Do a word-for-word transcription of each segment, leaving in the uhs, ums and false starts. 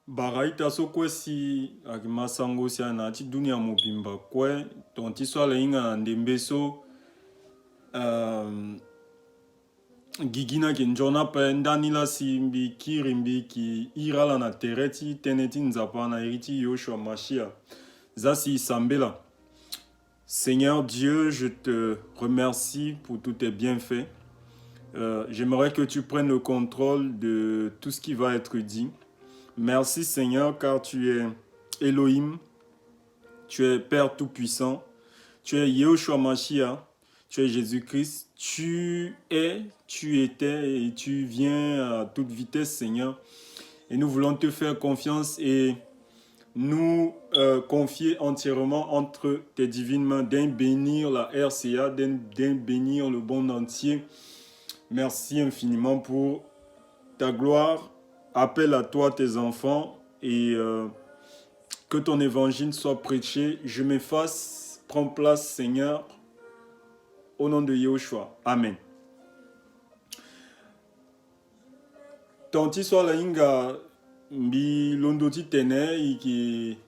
Bara ita so kue si ayeke ma sango si ayeke na ya ti dunia mobimba kue. Tonga ti so ala hinga na ndembe so, um, gigi ni ayeke nzoni ape. Ndani laa si mbi kiri mbi yeke iri ala na tere ti tënë ti Nzapa na iri ti Yehoshua Mashiach. Zia si e sambela. Seigneur Dieu, je te remercie pour tous tes bienfaits. Euh, j'aimerais que tu prennes le contrôle de tout ce qui va être dit. Merci Seigneur, car tu es Elohim, tu es Père Tout-Puissant, tu es Yehoshua Mashiach, tu es Jésus-Christ, tu es, tu étais et tu viens à toute vitesse, Seigneur. Et nous voulons te faire confiance et nous, euh, confier entièrement entre tes divines mains, daigne bénir la R C A, daigne, daigne bénir le monde entier. Merci infiniment pour ta gloire. Appelle à toi tes enfants et, euh, que ton évangile soit prêché. Je m'efface, prends place, Seigneur, au nom de Yehoshua. Amen. Tonga ti so ala hinga mbi londo titene e yeke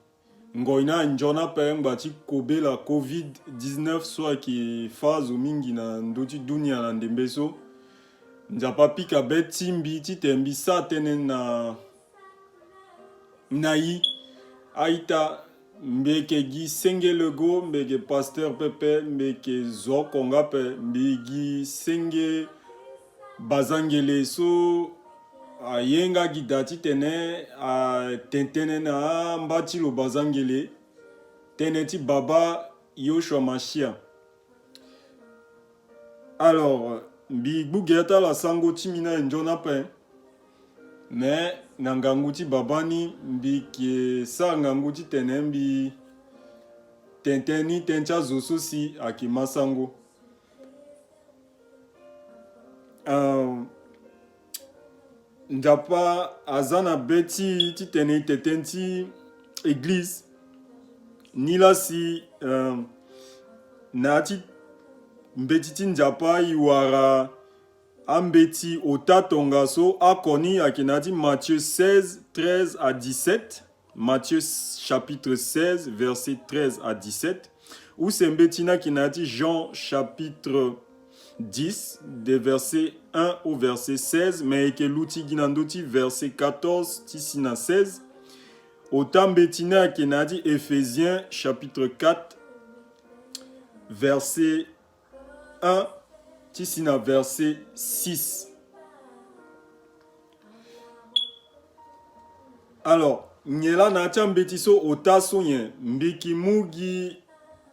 ngoi ni anzoni ape ngbanga ti kobela covid dix-neuf so ayeke fâ azo mingi na ndö ti dunia na ndembe so. Nzapa apika be ti mbi titene mbi sara tënë na, na e. A-ita, mbi yeke gi senge lego, mbi yeke pasteur pepe, mbi yeke zo oko nga ape, mbi gi senge bazangele so aye nga gi daa titene atene tënë na amba ti lo bazangele, tënë ti Baba Yehoshua Mashiach. Alors, mbi gbu gere ti ala sango ti mbi ni ayeke nzoni ape. Mais na ngangu ti Baba ni, mbi yeke sara ngangu titene mbi tene tënë ni tënë ti azo so si ayeke ma sango. Euh, Nzapa aza na be ti e titene e tene tënë ti eglize. Ni laa si, euh, na ya ti mbeti ti Nzapa e wara ambeti ota tongaso, oko ni ayeke na ya ti Matthieu seize, treize à dix-sept. Matthieu chapitre seize, verset treize à dix-sept. Use mbeti ni ayeke na ya ti Jean chapitre dix, de verset un au verset seize, mais e yeke luti gi na ndö ti verset quatorze ti si na seize. Ota mbeti ni ayeke na ya ti Éphésiens chapitre quatre, verset un ti si na verset six. Alors, nyen laa na ya ti ambeti so ota so nyen? Mbi yeke mu gi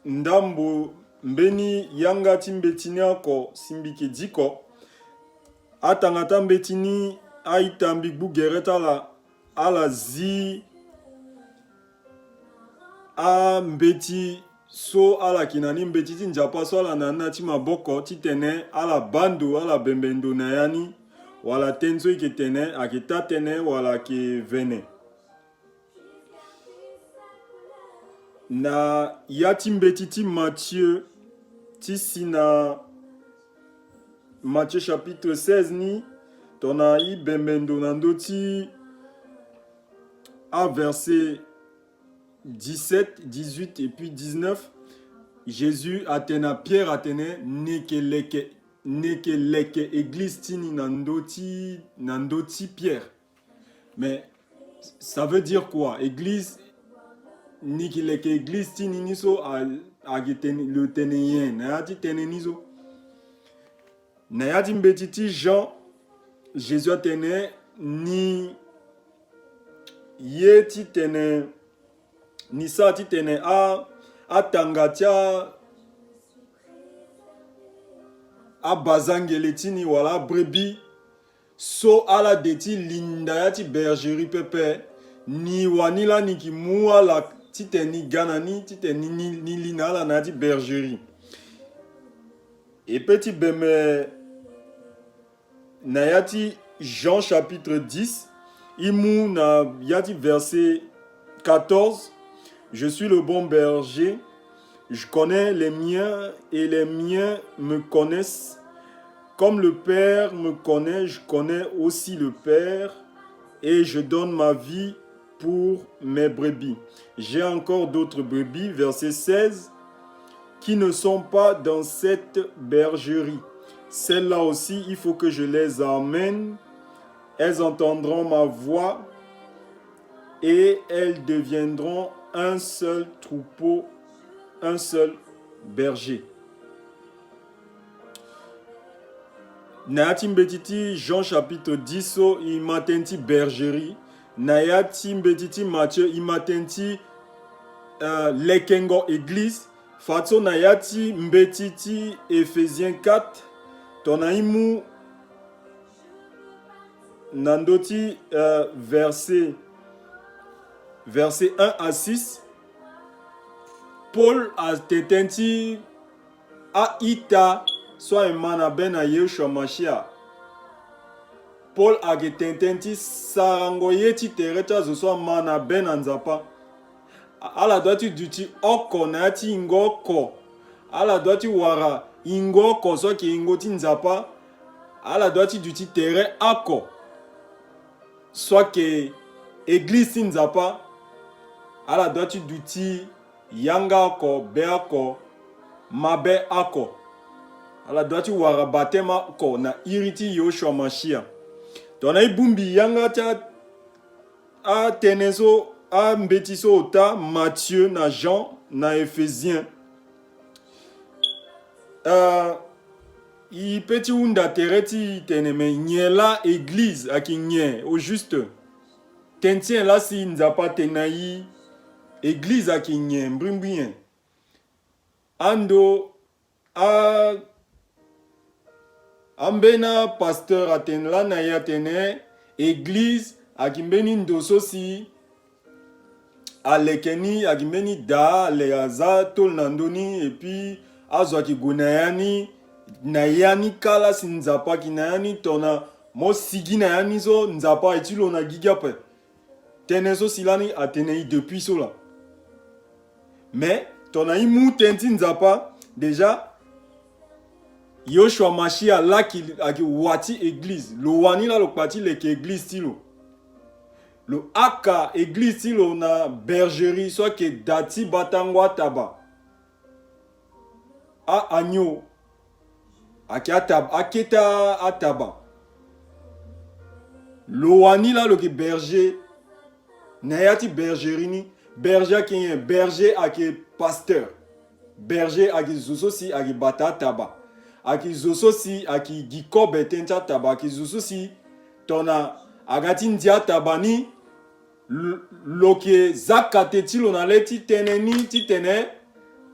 ndambo mbeni yanga ti mbeti ni oko si mbi yeke diko. Atanga ti ambeti ni, a-ita, mbi gbu gere ti ala, ala zi ambeti so ala yeke na ni, mbeti ti Nzapa so ala na ni na ya ti maboko titene ala baa ndo, ala bembe ndo na ya ni, wala tënë so e yeke tene ayeke taa-tënë wala ayeke vene. Na ya ti mbeti ti Matthieu ti si na Matthieu chapitre seize ni, tongana e bembe ndo na ndö ti averset dix-sept, dix-huit et puis dix-neuf, Jésus atene na Pierre atene ni yeke leke, ni yeke leke eglize ti ni na ndö ti, na ndö ti Pierre. Mais ça veut dire quoi? Eglize, ni yeke leke eglize ti ni ni so a, ayeke tene, lo tene nyen na ya ti tënë ni so? Na ya ti mbeti ti Jean, Jésus atene ni ye titene, ni sara titene a, atanga ti a, abazangele ti ni wala abrebi so ala de ti linda ya ti bergerie pepe, ni wani laa ni yeke mu ala titene ni ga na ni, titene ni, ni, ni li na ala na ya ti bergerie. E pe ti bembe na ya ti Jean chapitre dix, e mu na ya ti verset quatorze, je suis le bon berger, je connais les miens et les miens me connaissent. Comme le Père me connaît, je connais aussi le Père et je donne ma vie pour mes brebis. J'ai encore d'autres brebis, verset seize, qui ne sont pas dans cette bergerie. Celles-là aussi, il faut que je les amène. Elles entendront ma voix et elles deviendront un seul troupeau, un seul berger. Na ya ti mbeti ti Jean chapitre dix so, e ma tënë ti bergerie. Na ya ti mbeti ti Matthieu, e ma tënë ti, euh, lekengo église. Fadeso na ya ti mbeti ti Éphésiens quatre, tongana e mu na ndö ti, euh, verset, verset un à six, Paul atene tënë ti a-ita so aye ma na be na Yehoshua Mashiach. Paul ayeke tene tënë ti sarango ye ti tere ti azo so ama na be na Nzapa. Ala dua ti duti oko na ya ti yingo oko. Ala dua ti wara yingo oko so ayeke yingo ti Nzapa. Ala dua ti duti tere oko so ayeke eglize ti Nzapa. Ala dua ti duti yanga oko, be oko, mabe oko. Ala dua ti wara bateme oko na iri ti Yehoshua Mashiach. Tongana e bongbi yanga ti a, atënë so, ambeti so ota Matthieu na Jean na Éphésiens. Euh, e pe ti hunda tere ti e tene me nyen laa eglize ayeke nyen au juste? Tënë ti nyen laa si Nzapa atene na e eglize ayeke nyen mbrimbri nyen? Ando a, ambeni apasteur atene lani na e atene eglize ayeke mbeni ndo so si aleke ni, ayeke mbeni daa, ale aza tôle na ndö ni, et puis azo ayeke gue na ya ni, na ya ni kâ laa si Nzapa ayeke na ya ni, tongana mo sigi na ya ni so Nzapa aye ti lo na gigi ape. Tënë so si lani atene e depuis so laa. Mais tongana e mu tënë ti Nzapa, déjà Yehoshua Mashiach laki ayeke wa ti eglize. Lo wani laa lo kpa ti leke eglize ti lo. Lo haka eglize ti lo na bergerie so ayeke da ti batango ataba. A-agneau ayeke atab-, akete ataba. Lo wani laa lo yeke berger. Na ya ti bergerie ni, berger ayeke nyen? Berger ayeke pasteur. Berger ayeke zo so si ayeke bata ataba. Ayeke zo so si ayeke gi kobe tënë ti ataba. Ayeke zo so si tongana aga ti ndia ataba ni, lo, lo yeke za kate ti lo na le ti tënë ni titene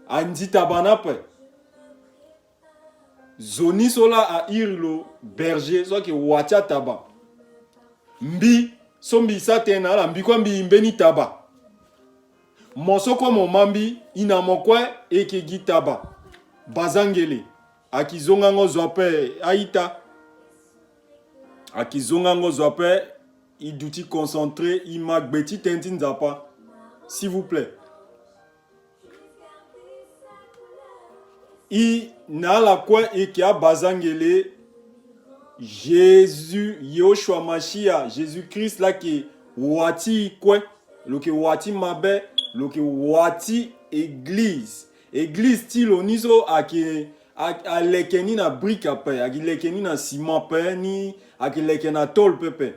andia taba ni ape. Zo ni so laa a iri lo berger so ayeke wa ti ataba. Mbi so mbi sara tënë na ala, mbi kue mbi mbeni taba. Mo so kue mo ma mbi, e na mo kue e yeke gi taba. Bazangele, ayeke zongango zo ape a-ita. Ayeke zongango zo ape, e duti concentré, e ma gbe ti tënë ti Nzapa. S'il vous plaît. E na ala kue e yeke abazangele. Jésus, Yehoshua Mashiach, Jésus Christ laa yeke wa ti e kue. Lo yeke wa ti mabe, lo yeke wa ti eglize. Eglize ti lo ni so ayeke, a, aleke ni na brique ape, ayeke leke ni na ciment ape, ni ayeke leke na tôle pepe.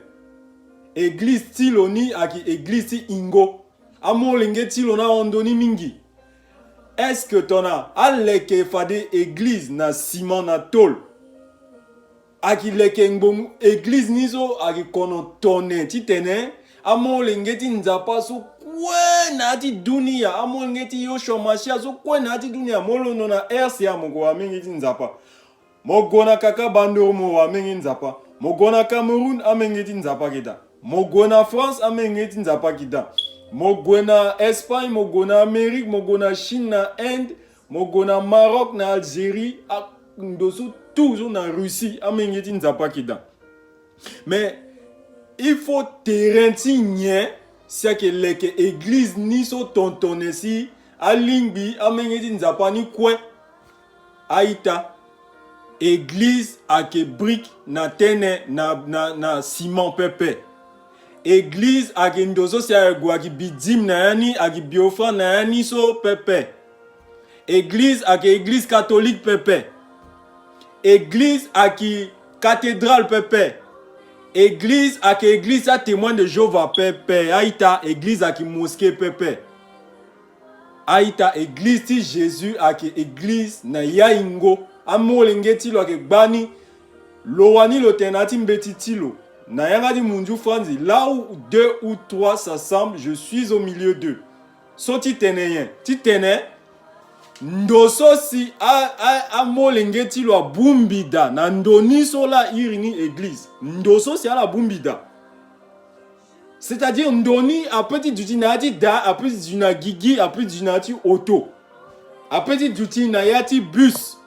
Eglize ti lo ni ayeke eglize ti yingo. Amolenge ti lo ni ahon ndoni mingi. Est-ce que tongana aleke fade eglize na ciment na tôle, ayeke leke ngbongu eglize ni so ayeke kono tone titene amolenge ti Nzapa so kue na ya ti dunia, amolenge ti Yehoshua Mashiach so kue na ya ti dunia, mo londo na R C A mo gue amolenge ti Nzapa. Mo gue na Kaka Bandoro mo wa amolenge ti Nzapa. Mo gue na Cameroun amolenge ti Nzapa ayeke daa. Mo gue na France amolenge ti Nzapa ayeke daa. Mo gue na Espagne, mo gue na Amérique, mo gue na Chine, na Inde, mo gue na Maroc, na Algérie, a, ndo so tout so na Russie amolenge ti Nzapa ayeke daa. Mais il faut terrain ti nyen si ayeke leke eglize ni so tongtone si alingbi amolenge ti Nzapa ni kue? A-ita, eglize ayeke brique na tene na, na, na ciment pepe. Eglize ayeke ndo so si ayeke gue ayeke bi dîme na ya ni, ayeke bi offrande na ya ni so pepe. Eglize ayeke eglize catholique pepe. Eglize ayeke cathédrale pepe. Eglize ayeke eglize ti aTémoin de Jéhovah pepe. A-ita, eglize ayeke mosquée pepe. A-ita, eglize ti Jésus ayeke eglize na ya yingo. Amolenge ti lo ayeke gbani. Lo wani lo tene na ya ti mbeti ti lo na yanga ti munzu Franzi, là où deux ou trois s'assemblent, je suis au milieu d'eux. So ti tene nyen? Ti tene ndo so si a, a, amolenge ti lo abongbi daa na ndo ni so laa a iri ni eglize. Ndo so si ala bongbi daa. C'est-à-dire ndo ni apeut ti duti na ya ti da, apeut ti duti na gigi, apeut ti duti na ya ti auto, apeut ti duti na ya ti bus.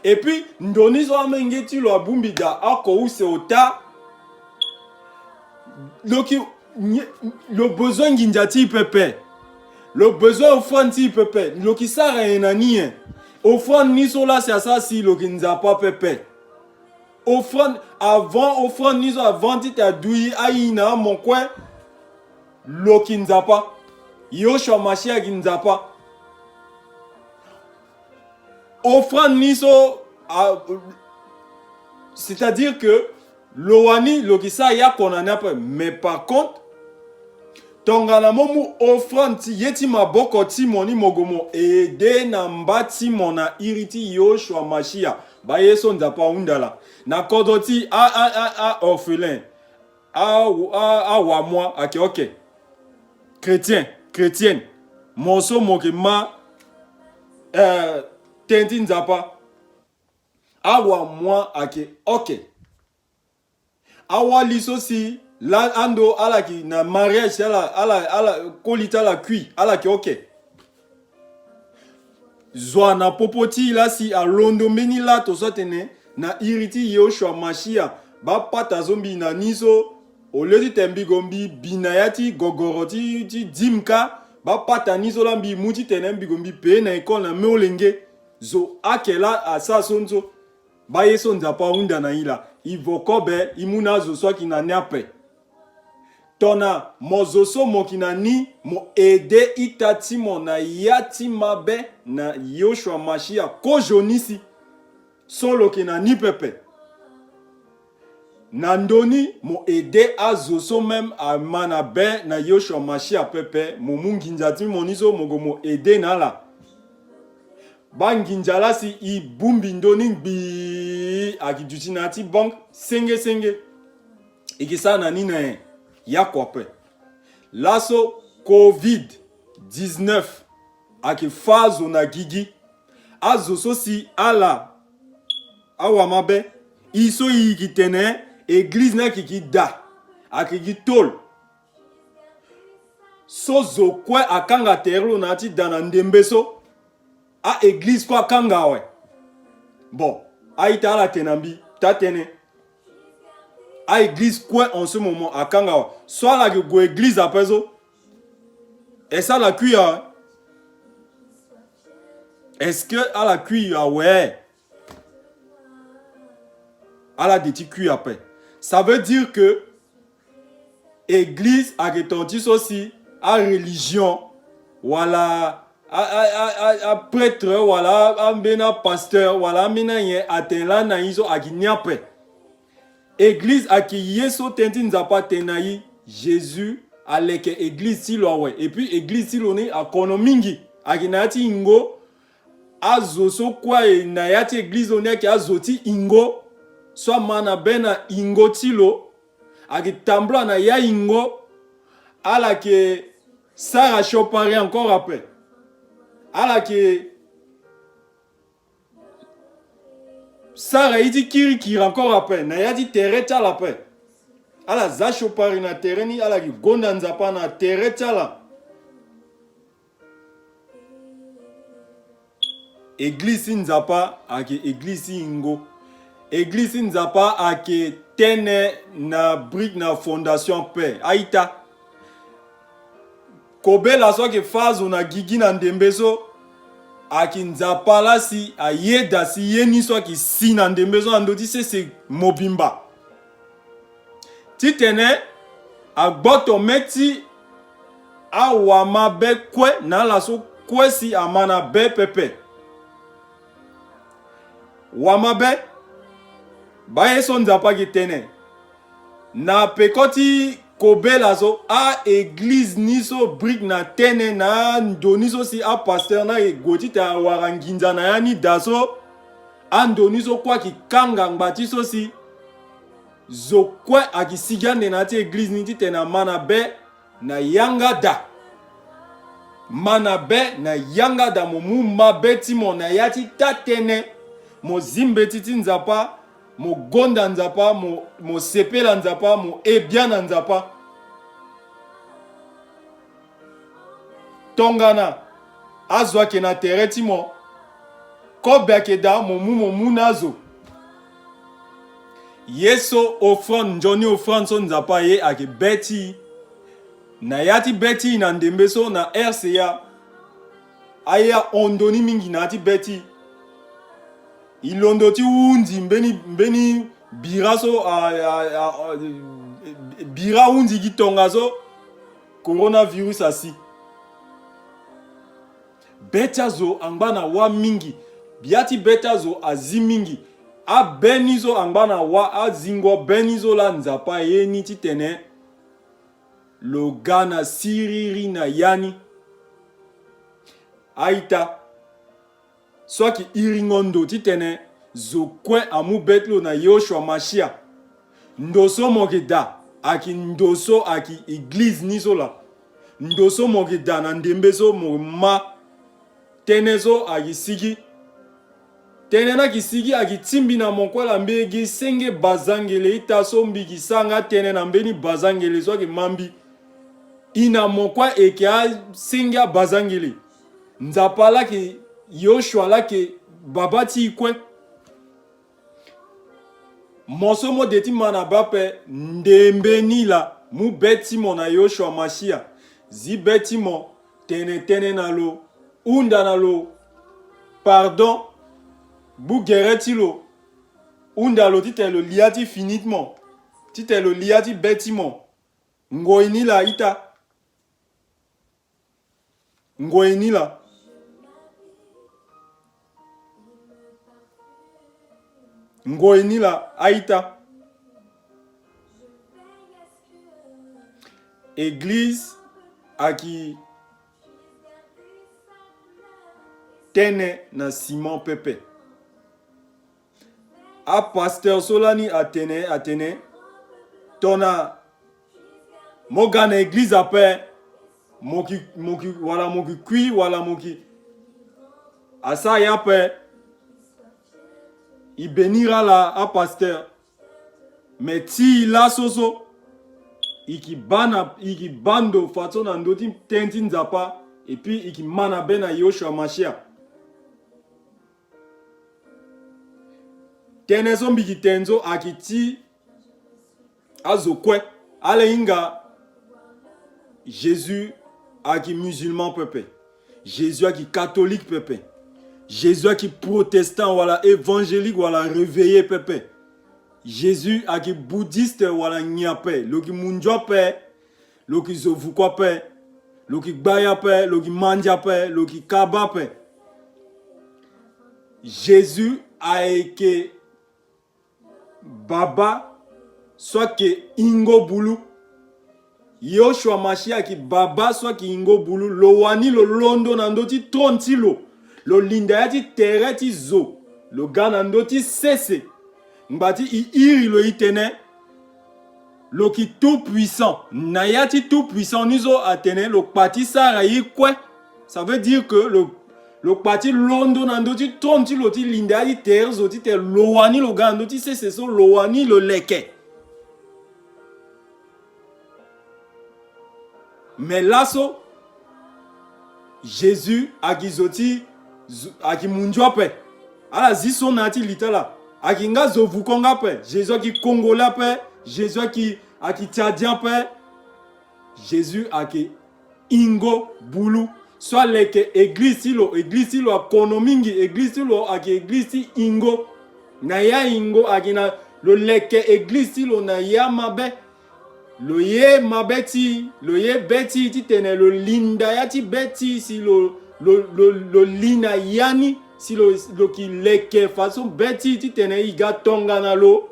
Et puis ndo ni so amolenge ti lo abongbi daa, oko use ota, lo yeke, lo besoin nginza ti e pepe. Lo besoin offrande ti e pepe. Lo yeke sara nyen na ni nyen? Offrande ni so laa si asara si lo yeke Nzapa pepe. Offrande, avant offrande ni so, avant ti tene adu e ayi na amo kue, lo yeke Nzapa. Yehoshua Mashiach yeke Nzapa. Offrande ni so, a, c'est-à-dire que lo wani lo yeke sara ya oko na ni ape. Mais par contre, tongana mo mu offrande ti ye ti maboko ti mo ni, mo gue mo aider na mba ti mo na iri ti Yehoshua Mashiach, baa ye so Nzapa ahunda laa. Na kodro ti a, a, a, a orphelin, a, a, awamua ayeke ok. Chrétien, chrétienne, mo so mo yeke ma, euh, tënë ti Nzapa. Awamua ayeke ok. Awali so si laa ando ala yeke na mariage ti ala, ala, ala, koli ti ala kui, ala yeke ok. Zo wa na popo ti e laa si alondo mbeni lato so atene na iri ti Yehoshua Mashiach, baa pata so mbi na ni so, au lieu ti tene mbi gue mbi bi na ya ti gogoro ti, ti dîme kâ, baa pata ni so laa mbi mu ti tene mbi gue mbi paye na école na molenge. Zo ayeke laa asara so ni so. Baa ye so Nzapa ahunda na e laa, e vo kobe, e mu na azo so ayeke na ni ape. Tongana mo zo so mo yeke na ni, mo aider ita ti mo na ya ti mabe na Yehoshua Mashiach kozoni si. So lo yeke na ni pepe. Na ndö ni mo aider azo so même ama na be na Yehoshua Mashiach pepe, mo mu nginza ti mo ni so mo gue mo aider na ala. Baa nginza laa si e bongbi ndö ni ngbii, ayeke duti na ya ti banque senge senge. E yeke sara na ni na nyen? Ya oko ape. Laso covid dix-neuf ayeke fâ azo na gigi. Azo so si ala awamabe, e so e yeke tene eglize ni ayeke gi da, ayeke gi tôle. So zo kue akanga tere lo na ya ti da na ndembe so. A-eglize kue akanga awe. Bon, a-ita, ala tene na mbi taa-tënë. A-eglize kue en ce moment akanga awe. So ala yeke gue eglize ape so, est-ce ala kui awe? Est-ce que ala kui awe? Ala de ti kui ape. Ça veut dire que eglize ayeke ton ti so si areligion wala a, a, a, a, aprêtre wala a, ambeni apasteur wala ambeni anyen atene lani na e so ayeke ni ape. Eglize ayeke ye so tënë ti Nzapa atene na e. Jésus aleke eglize ti lo awe. Et puis eglize ti lo ni akono mingi. Ayeke na ya ti yingo. Azo so kue aye na ya ti eglize lo ni ayeke azo ti yingo. So ama na be na yingo ti lo. Ayeke tambula na ya yingo. Ala yeke sara siopari encore ape. Ala yeke sara ye ti kirikiri encore ape na ya ti tere ti ala ape. Ala za siopari na tere ni, ala yeke gonda Nzapa na tere ti ala. Eglize ti Nzapa ayeke eglize ti yingo. Eglize ti Nzapa ayeke tene na brique na fondation ape. A-ita. Kobela so ayeke fâ azo na gigi na ndembe so, ayeke Nzapa laa si ayeda si ye ni so ayeke si na ndembe so na ndö ti sese mobimba. Titene Agboto mê ti awamabe kue na ala so kue si ama na be pepe. Wamabe, baa ye so Nzapa gi tene. Na peko ti kobela so, a-eglize ni so brique na tene na ando ni so si apasteur ni ayeke gue titene awara nginza na ya ni daa so, ando ni so kue ayeke kanga ngba ti so si zo kue ayeke sigi ande na ya ti eglize ni titene ama na be na yanga daa. Ma na be na yanga daa, mo mu mabe ti mo na ya ti taa-tënë. Mo zi mbeti ti Nzapa, mo gonda Nzapa, mo, mo sepela Nzapa, mo he bian na Nzapa. Tongana azo ayeke na tere ti mo, kobe ayeke daa, mo mu, mo mu na azo. Ye so offrande, nzoni offrande so Nzapa aye ayeke be ti e. Na ya ti be ti e na ndembe so na R C A, aye ahon ndoni mingi na ya ti be ti e. E londo ti hunzi mbeni, mbeni bira so, a, a, a, a, bira hunzi gi tongaso, coronavirus asi. Be ti azo angba na wâ mingi. Ya ti be ti azo azi mingi. Abe ni so angba na wâ, azingo be ni so laa Nzapa aye ni titene lo ga na siriri na ya ni. A-ita, so ayeke iringo ndo titene zo kue amu be ti lo na Yehoshua Mashia. Ndo so mo yeke daa ayeke ndo so ayeke eglize ni so laa. Ndo so mo yeke daa na ndembe so mo ma tënë so ayeke sigi. Tënë ni ayeke sigi ayeke tingbi na mo kue laa, mbi yeke senge bazangele ita so mbi yeke sara nga tënë na mbeni bazangele so ayeke ma mbi. E na mo kue e yeke asenge abazangele. Nzapa laa ayeke, Yehoshua laa ayeke baba ti e kue. Mo so mo de ti ma na be ape, ndembe ni laa, mu be ti mo na Yehoshua Mashia. Zi be ti mo, tene tënë na lo, hunda na lo pardon, gbu gere ti lo, hunda lo titene lo lia ti fini ti mo, titene lo lia ti be ti mo. Ngoi ni laa ita. Ngoi ni laa. Ngoi ni laa a-ita. Eglize ayeke tënë na ciment pepe. Apasteur so lani atene, atene tongana mo ga na eglize ape, mo ki, mo ki, wala mo ki kui, wala mo ki, asara ye ape. E bénir ala apasteur. Mais ti e laso so, e ki baa na, e ki baa ndo fadeso na ndö ti tënë ti Nzapa, et puis e ki ma na be na Yehoshua Mashiach. Tënë so mbi yeke tene so ayeke ti azo kue. Ala hinga, Jésus ayeke musulman pepe. Jésus ayeke catholique pepe. Jésus ayeke protestant wala évangélique wala réveillé pepe. Jésus ayeke bouddhiste wala nyen ape. Lo yeke munzu ape. Lo yeke zo vuku ape, lo yeke gbaya ape, lo yeke mandia ape, lo yeke kaba ape. Jésus ayeke baba so ayeke hingo bulu. Yehoshua Mashiach ayeke baba so ayeke hingo bulu. Lo wani lo londo na ndö ti trône ti lo. Lo linda ya ti tere ti zo. Lo ga na ndö ti sese. Ngba ti e iri lo e tene lo yeke tout puissant. Na ya ti tout puissant ni so atene lo kpa ti sara ye kue. Ça veut dire que lo, lo kpa ti londo na ndö ti trône ti lo ti linda ya ti tere zo titene lo wani lo ga na ndö ti sese so lo wani lo leke. Mais laso, Jésus ayeke zo ti, zo, ayeke munzu ape. Ala zi so na ya ti li ti ala. Ayeke nga zo vuko nga ape. Jésus ayeke congolais ape. Jésus ayeke, ayeke tchadien ape. Jésus ayeke hingo bulu. So aleke eglize ti lo, eglize ti lo akono mingi, eglize ti lo ayeke eglize ti hingo. Na ya hingo ayeke na lo leke eglize ti lo na ya mabe. Lo ye mabe ti, lo ye be ti titene lo linda ya ti be ti si lo, lo, lo, lo li na ya ni, si lo, lo ki leke faso be ti titene e ga tongana lo,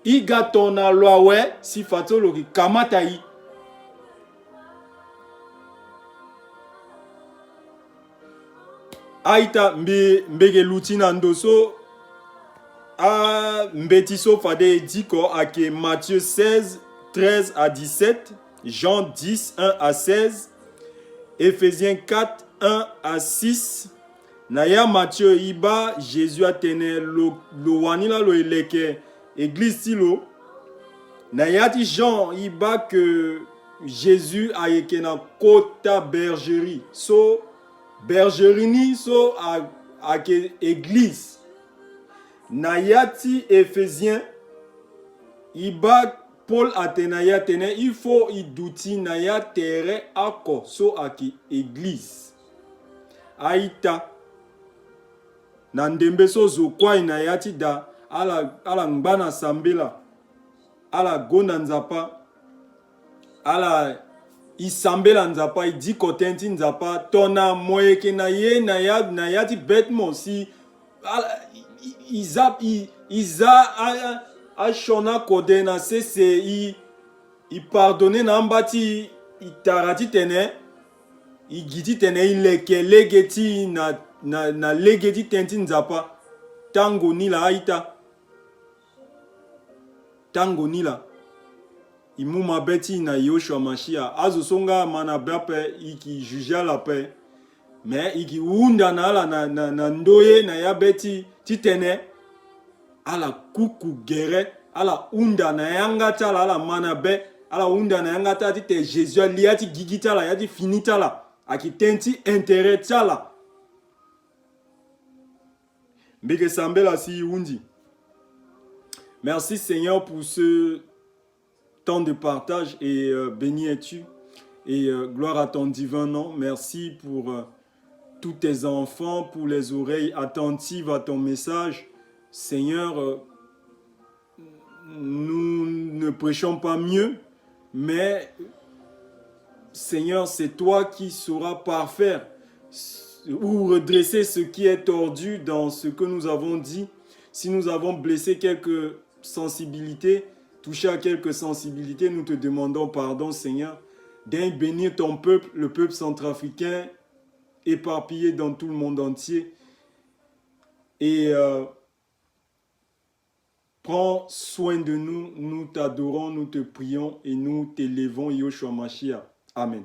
e ga tongana lo awe, si faso lo ki kamata e. A-ita, mbi, mbi yeke luti na ndo so, ambeti so fade e diko ayeke Matthieu seize, treize à dix-sept, Jean dix, un à seize, Éphésiens quatre, un à six. Na ya Matthieu e baa Jésus atene lo, lo wani laa lo e leke eglize ti lo. Na ya ti Jean e baa ke Jésus ayeke na kota bergerie so, bergerie ni so a, ayeke eglize. Na ya ti Éphésiens e baa Paul atene na e atene il faut e duti na ya tere oko so ayeke eglize. A-ita, na ndembe so zo kue aye na ya ti da, ala, ala ngba na sambela, ala gonda Nzapa, ala, e sambela Nzapa, e diko tënë ti Nzapa, tongana mo yeke na ye na ya, na ya ti bete mo si, ala, e, e, e za, e, e za a, a, asioni akode na sese, e, e pardonné na amba ti e, e tara titene e gi titene e leke lege ti e na, na, na lege ti tënë ti Nzapa. Tango ni laa a-ita. Tango ni laa. E mu mabe ti e na Yehoshua Mashiach. Azo so nga ama na be ape, e ki juge ala ape. Mais e ki hunda na ala na, na, na ndoye na ya be ti, titene ala kuku gere, ala hunda na yanga ti ala, ala ma na be, ala hunda na yanga ti ala titene Jésus ali ya ti gigi ti ala, ya ti fini ti ala, ayeke tënë ti intérêt ti ala. Mbi yeke sambela si e hundi. Merci Seigneur pour ce temps de partage et euh, béni es-tu. Et euh, gloire à ton divin nom. Merci pour euh, tous tes enfants, pour les oreilles attentives à ton message. Seigneur, euh, nous ne prêchons pas mieux, mais Seigneur, c'est toi qui sauras parfaire ou redresser ce qui est tordu dans ce que nous avons dit. Si nous avons blessé quelques sensibilités, touché à quelques sensibilités, nous te demandons pardon, Seigneur. Daigne bénir ton peuple, le peuple centrafricain, éparpillé dans tout le monde entier. Et euh, prends soin de nous, nous t'adorons, nous te prions et nous t'élevons, Yehoshua Mashiach. Amen.